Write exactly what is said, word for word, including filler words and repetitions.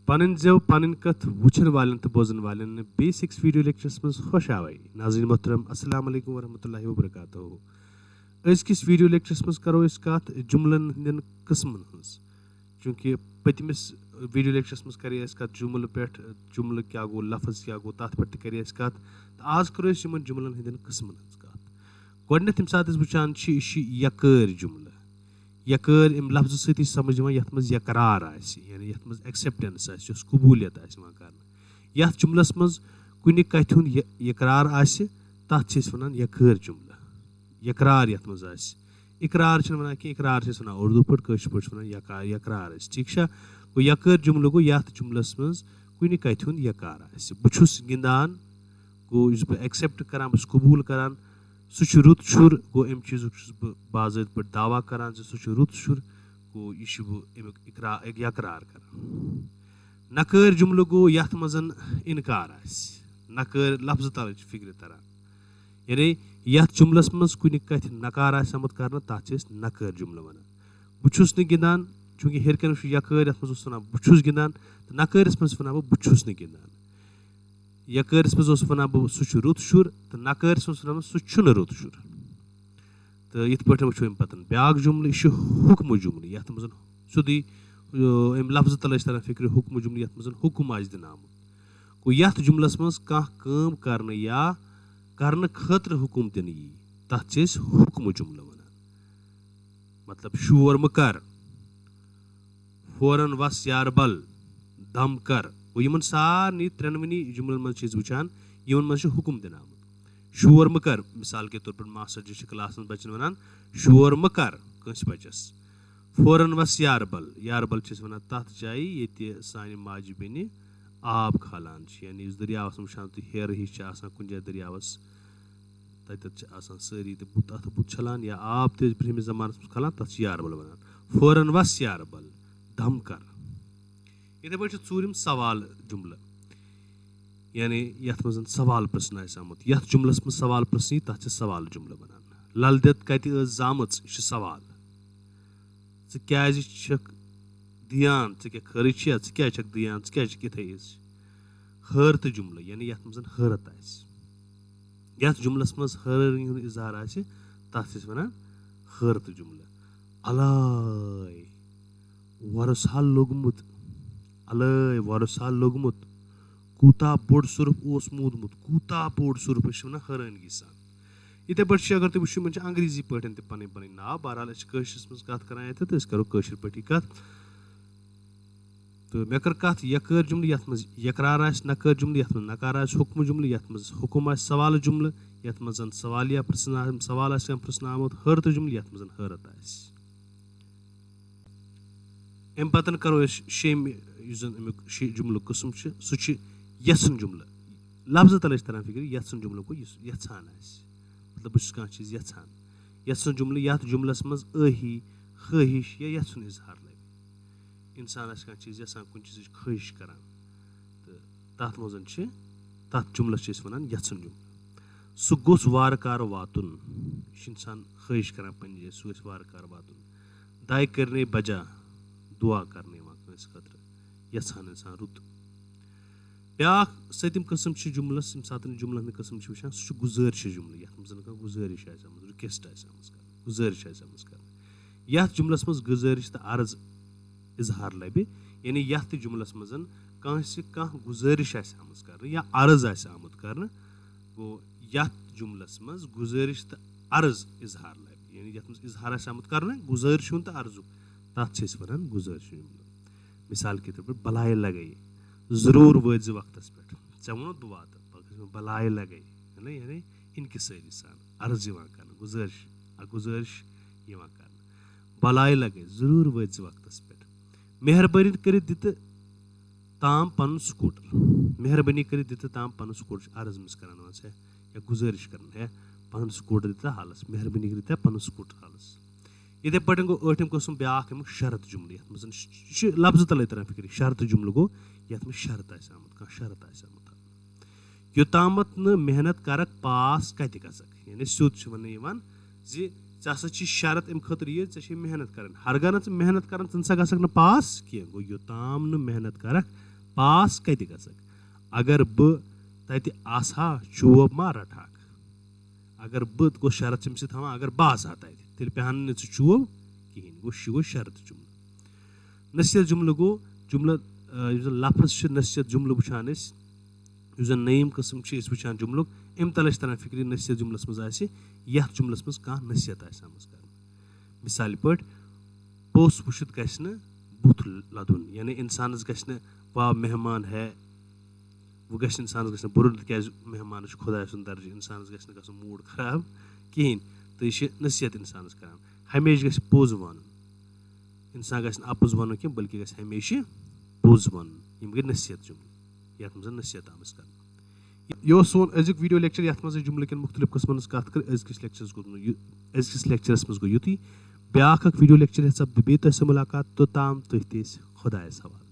پنٕنۍ زٮ۪و، پنٕنۍ کتھ وٕچھن والٮ۪ن تہٕ بوزن والٮ۪ن بیٚیِس أکِس ویڈیو لیکچرس منٛز خۄش آوے۔ ناظرین محترم، السلام علیکم ورحمۃ اللہ وبرکاتہ۔ أزکِس ویڈیو لیکچرس منٛز کرو أسۍ کتھ جملن ہٕنٛدٮ۪ن قٕسمن ہٕنٛز۔ چونکہ پٔتمِس ویڈیو لیکچرس منٛز کرے اَسہِ کتھ جملہٕ پٮ۪ٹھ، جملہٕ کیٛاہ گوٚو، لفظ کیٛاہ گوٚو، تتھ پٮ۪ٹھ تہِ کرے اَسہِ کتھ۔ تہٕ آز کرو أسۍ یِمن جملن ہٕنٛدٮ۪ن قٕسمن ہٕنٛز کتھ۔ گۄڈٕنٮ۪تھ ییٚمہِ ساتہٕ أسۍ وٕچھان چھِ، یہِ چھِ یَکٲرۍ جملہٕ۔ یَکٲرۍ اَمہِ لفظہٕ سۭتی چھِ سمجھ یِوان یَتھ منٛز یَکرار آسہِ، یعنی یَتھ منٛز acceptance آسہِ، یۄس قبوٗلیت آسہِ یِوان کرنہٕ۔ یَتھ جملس منٛز کُنہِ کتھِ ہُنٛد یہِ اقرار آسہِ، تتھ چھِ أسۍ ونان یَکٲرۍ جملہٕ۔ یَکرار یَتھ منٛز آسہِ، اقرار چھِنہٕ ونان کینٛہہ، اقرار چھِ أسۍ ونان اردو پٲٹھۍ، کٲشِر پٲٹھۍ چھِ ونان یَکار، یَکرار آسہِ، ٹھیٖک چھا؟ گوٚو یَکٲرۍ جملہٕ گوٚو یَتھ جملس منٛز کُنہِ کتھِ ہُنٛد یَکار آسہِ۔ بہٕ چھُس گِنٛدان، گوٚو یُس بہٕ accept کران، بہٕ چھُس قبوٗل کران، سُہ چھُ رُت شُر، گوٚو اَمہِ چیٖزُک چھُس بہٕ باضٲبطہٕ پٲٹھۍ دعویٰ کران زِ سُہ چھُ رُت شُر، گوٚو یہِ چھُ بہٕ اَمیُک اقرا-، یَکرار کران۔ نَکٲرۍ جملہٕ گوٚو یَتھ منٛز اِنکار آسہِ، نَکٲرۍ لفظہٕ تَلٕچ فِکرِ تران۔ یعنی یَتھ جملس منٛز کُنہِ کَتھِ نَکار آسہِ آمُت کرنہٕ، تَتھ چھِ أسۍ نَکٲرۍ جملہٕ وَنان۔ بہٕ چھُس نہٕ گِنٛدان، چوٗنٛکہِ ہیٚرِ کَنہِ چھُ یَکٲرۍ، یَتھ منٛز اوس وَنان بہٕ چھُس گِنٛدان، تہٕ نَکٲرِس منٛز چھُ وَنان بہٕ بہٕ چھُس نہٕ گِنٛدان۔ یَکٲرِس منٛز اوس وَنان بہٕ سُہ چھُ رُت شُر، تہٕ نَکٲرِس منٛز اوس وَنان سُہ چھُنہٕ رُت شُر۔ تہٕ یِتھ پٲٹھۍ وٕچھو اَمہِ پَتہٕ بیٛاکھ جملہٕ، یہِ چھُ حُکمہٕ جملہٕ، یَتھ منٛز سیوٚدُے، یہِ، اَمہِ لفظہٕ تَلہٕ چھِ تَران فِکرِ حُکمہٕ جملہٕ، یَتھ منٛز حُکُم آسہِ دِنہٕ آمُت۔ گوٚو یَتھ جملس منٛز کانٛہہ کٲم کرنہٕ یا کرنہٕ خٲطرٕ حُکُم دِنہٕ یی، تَتھ چھِ أسۍ حُکمہٕ جملہٕ وَنان۔ مطلب، شور مہٕ کر، فوراً وَس یارٕ بل، دم کر۔ گوٚو یِمن سارنٕے ترٛٮ۪نوٕنی جملن منٛز چھِ أسۍ وٕچھان، یِمن منٛز چھُ حُکُم دِنہٕ آمُت۔ شور مہٕ کر، مثال کے طور پر ماسٹر جی چھِ کلاسس منٛز بچن وَنان، شور مہٕ کر کٲنٛسہِ بچس۔ فوراً وَس یارٕ بل۔ یارٕ بل چھِ أسۍ وَنان تَتھ جایہِ ییٚتہِ سانہِ ماجہِ بیٚنہِ آب کھالان چھِ، یعنی یُس دٔریاوَس منٛز وٕچھان تُہۍ ہیرٕ ہِش چھِ آسان کُنہِ جایہِ دٔریاوَس، تَتٮ۪تھ چھِ آسان سٲری تہِ بُتھ اَتھٕ بُتھ چھَلان یا آب تہِ ٲسۍ برٛونٛہمِس زمانَس منٛز کھالان، تَتھ چھِ یارٕ بل وَنان۔ فوراً وَس یارٕ بل، دَم کَر۔ یِتھَے پٲٹھۍ چھِ ژوٗرِم سوال جُملہٕ، یعنی یَتھ منٛز زَن سوال پرٛژھنہٕ آسہِ آمُت۔ یَتھ جُملَس منٛز سوال پرٛژھنہٕ یی، تَتھ چھِ سوال جُملہٕ وَنان۔ لل دٮ۪د کَتہِ ٲس زامٕژ؟ یہِ چھُ سوال۔ ژٕ کیٛازِ چھَکھ دِیان؟ ژٕ کیٛاہ خٲرٕے چھِیا؟ ژٕ کیٛازِ چھَکھ دِیان؟ ژٕ کیٛازِ چھَکھ یِتھَے أزۍ؟ حٲرتہٕ جُملہٕ، یعنی یَتھ منٛز حٲرت آسہِ۔ یَتھ جُملَس منٛز حٲرٲنی ہُنٛد اظہار آسہِ، تَتھ چھِ أسۍ وَنان حٲرتہٕ جُملہٕ۔ اَلَے وۄرُس ہا لوٚگمُت، اَلَے وۄرُس ہا لوٚگمُت، کوٗتاہ بوٚڑ سۄرُپھ اوس موٗدمُت، کوٗتاہ بوٚڑ سۄرُپھ، أسۍ چھِ وَنان حٲرٲنگی سان۔ یِتھَے پٲٹھۍ چھِ، اگر تُہۍ وٕچھِو، یِمَن چھِ انگریزی پٲٹھۍ تہِ پَنٕنۍ پَنٕنۍ ناو۔ بہرحال، أسۍ چھِ کٲشرِس منٛز کَتھ کَران ییٚتٮ۪تھ، تہٕ أسۍ کَرو کٲشِر پٲٹھی کَتھ۔ تہٕ مےٚ کٔر کَتھ یَکٲرۍ جُملہٕ، یَتھ منٛز یَکرار آسہِ، نَکٲرۍ جُملہٕ، یَتھ منٛز نَکار آسہِ، حُکمہٕ جُملہٕ، یَتھ منٛز حُکُم آسہِ، سوالہٕ جُملہٕ، یَتھ منٛز زَن سوالیا پرٛژھنہٕ، سوال آسہِ کانٛہہ پرٛژھنہٕ آمُت، حٲرتہٕ جُملہٕ، یَتھ منٛز زَن حٲرت آسہِ۔ اَمہِ پَتہٕ کَرو أسۍ شیٚیِمہِ، یُس زَن اَمیُک شے-، جُملُک قٕسٕم چھُ، سُہ چھُ یَژھُن جُملہٕ۔ لفظہٕ تَلہٕ چھِ تَران فِکرِ، یَژھُن جُملہٕ گوٚو یُس یَژھان آسہِ، مطلب، بہٕ چھُس کانٛہہ چیٖز یَژھان۔ یَژھُن جُملہٕ، یَتھ جُملَس منٛز ٲہی، خٲہِش یا یَژھُن اظہار لَبہِ۔ اِنسان آسہِ کانٛہہ چیٖز یَژھان، کُنہِ چیٖزٕچ خٲہِش کَران، تہٕ تَتھ منٛز چھِ، تَتھ جُملَس چھِ أسۍ وَنان یَژھُن جُملہٕ۔ سُہ گوٚژھ وارٕ کارٕ واتُن۔ یہِ چھُ اِنسان خٲہِش کَران پنٛنہِ جایہِ، سُہ گژھِ وارٕ کارٕ واتُن۔ دعایہِ کَرنے بجا، دُعا کَرنہٕ یِوان کٲنٛسہِ خٲطرٕ، یَژھان اِنسان رُت۔ بیٛاکھ سٔتِم قٕسٕم چھُ جُملَس، ییٚمہِ ساتہٕ جُملَن ہٕنٛدۍ قٕسٕم چھِ وٕچھان، سُہ چھُ گُزٲرِشہِ جُملہٕ، یَتھ منٛز کانٛہہ گُزٲرِش آسہِ آمٕژ، request آسہِ آمٕژ کَرنہٕ، گُزٲرِش آسہِ آمٕژ کَرنہٕ۔ یَتھ جُملَس منٛز گُزٲرِش تہٕ عرض اظہار لَبہِ، یعنی یَتھ تہِ جُملَس منٛز کٲنٛسہِ کانٛہہ گُزٲرِش آسہِ آمٕژ کَرنہٕ یا عرض آسہِ آمُت کَرنہٕ، گوٚو یَتھ جُملَس منٛز گُزٲرِش تہٕ عرض اظہار لَبہِ، یعنی یَتھ منٛز اظہار آسہِ آمُت کَرنہٕ، گُزٲرِش ہُنٛد تہٕ عرضُک، تَتھ چھِ أسۍ وَنان گُزٲرِش جُملہٕ۔ مثال کے طور پر، بَلایہِ لَگَے، ضروٗر وٲتۍ زِ وقتَس پٮ۪ٹھ۔ ژےٚ ووٚنُتھ بہٕ واتہٕ، پَگاہ چھِ مےٚ بَلایہِ لَگَے، یعنی، یعنی انکسٲری سان عرض یِوان کَرنہٕ، گُزٲرِش، اَکھ گُزٲرِش یِوان کَرنہٕ۔ بَلایہِ لَگَے، ضروٗر وٲتۍ زِ وقتَس پٮ۪ٹھ۔ مہربٲنی کٔرِتھ دِ تہٕ تام پَنُن سکوٗٹر۔ مہربٲنی کٔرِتھ دِ تہٕ تام پَنُن سکوٗٹر۔ چھُ عرض أمِس کَران، دَپان، ہے، یا گُزٲرِش کَران، ہے، پَنُن سکوٗٹر دِ تہٕ حالَس، مہربٲنی کٔرِتھ دِ پَنُن سکوٗٹر حالَس۔ یِتھَے پٲٹھۍ گوٚو ٲٹھِم قٕسٕم بیٛاکھ، اَمیُک شرط جُملہٕ، یَتھ منٛز چھِ، یہِ چھِ لفظہٕ تَلَے تَران فِکرِ۔ شرط جُملہٕ گوٚو یَتھ منٛز شرط آسہِ آمُت، کانٛہہ شرط آسہِ آمُت تھاونہٕ۔ یوٚتامَتھ نہٕ محنت کَرَکھ، پاس کَتہِ گژھَکھ؟ یعنی سیوٚد چھُ وَننہٕ یِوان زِ ژےٚ ہسا چھی شرط اَمہِ خٲطرٕ یہِ، ژےٚ چھے محنت کَرٕنۍ۔ ہرگاہ نہٕ ژٕ محنت کَرَن، ژٕ نہ سا گژھَکھ نہٕ پاس کینٛہہ۔ گوٚو، یوٚتام نہٕ محنت کَرَکھ، پاس کَتہِ گژھکھ؟ اگر بہٕ تَتہِ آسہٕ ہا، چوب ما رَٹہٕ ہاکھ؟ اگر بہٕ گوٚو شرط چھُ أمِس سۭتۍ تھاوان، اگر بہٕ آسہٕ ہا تَتہِ، تیٚلہِ پیٚہن نہٕ ژٕ چوب کِہیٖنۍ۔ گوٚو، یہِ گوٚو شرط جملہٕ۔ نصیحت جملہٕ گوٚو جملہٕ، آ، یُس زَن لفظ چھُ نصیحت جملہٕ وٕچھان أسۍ، یُس زَن نٔیِم قٕسم چھِ أسۍ وٕچھان جملُک، اَمہِ تَلہٕ چھِ تَران فِکرِ نصیحت جملَس منٛز آسہِ، یَتھ جملَس منٛز کانٛہہ نصیحت آسہِ آمٕژ کرنہٕ۔ مثالہِ پٲٹھۍ، پوٚژھ وٕچھِتھ گژھِ نہٕ بُتھ لَدُن، یعنی اِنسانَس گژھِ نہٕ، واو مہمان ہے، وۄنۍ گژھِ نہٕ اِنسانَس گژھِ نہٕ بُرُن، تِکیٛازِ مہمانَس چھُ خۄداے سُنٛد درجہٕ، اِنسانَس گژھِ نہٕ گژھُن موٗڈ خراب کِہیٖنۍ۔ تہٕ یہِ چھِ نصیحت اِنسانَس کران۔ ہمیشہِ گژھِ پوٚز وَنُن، اِنسان گژھِ نہٕ اَپُز وَنُن کینٛہہ، بلکہِ گژھِ ہمیشہِ پوٚز وَنُن۔ یِم گٔے نصیحت جملہٕ، یَتھ منٛز نصیحت آمٕژ کرنہٕ۔ یہِ اوس سون أزیُک video lecture، یَتھ منٛز أسۍ جملہٕ کٮ۪ن مُختٔلِف قٕسمَن ہٕنٛز کَتھ کٔر۔ أزکِس lectureس گوٚو نہٕ یہِ، أزکِس lectureس منٛز گوٚو یُتُے۔ بیٛاکھ اکھ video lecture ہٮ۪تھ سپدِ بیٚیہِ تۄہہِ سۭتۍ مُلاقات، توٚتام تُہۍ تہِ ٲسۍ خۄدایَس حوالہٕ۔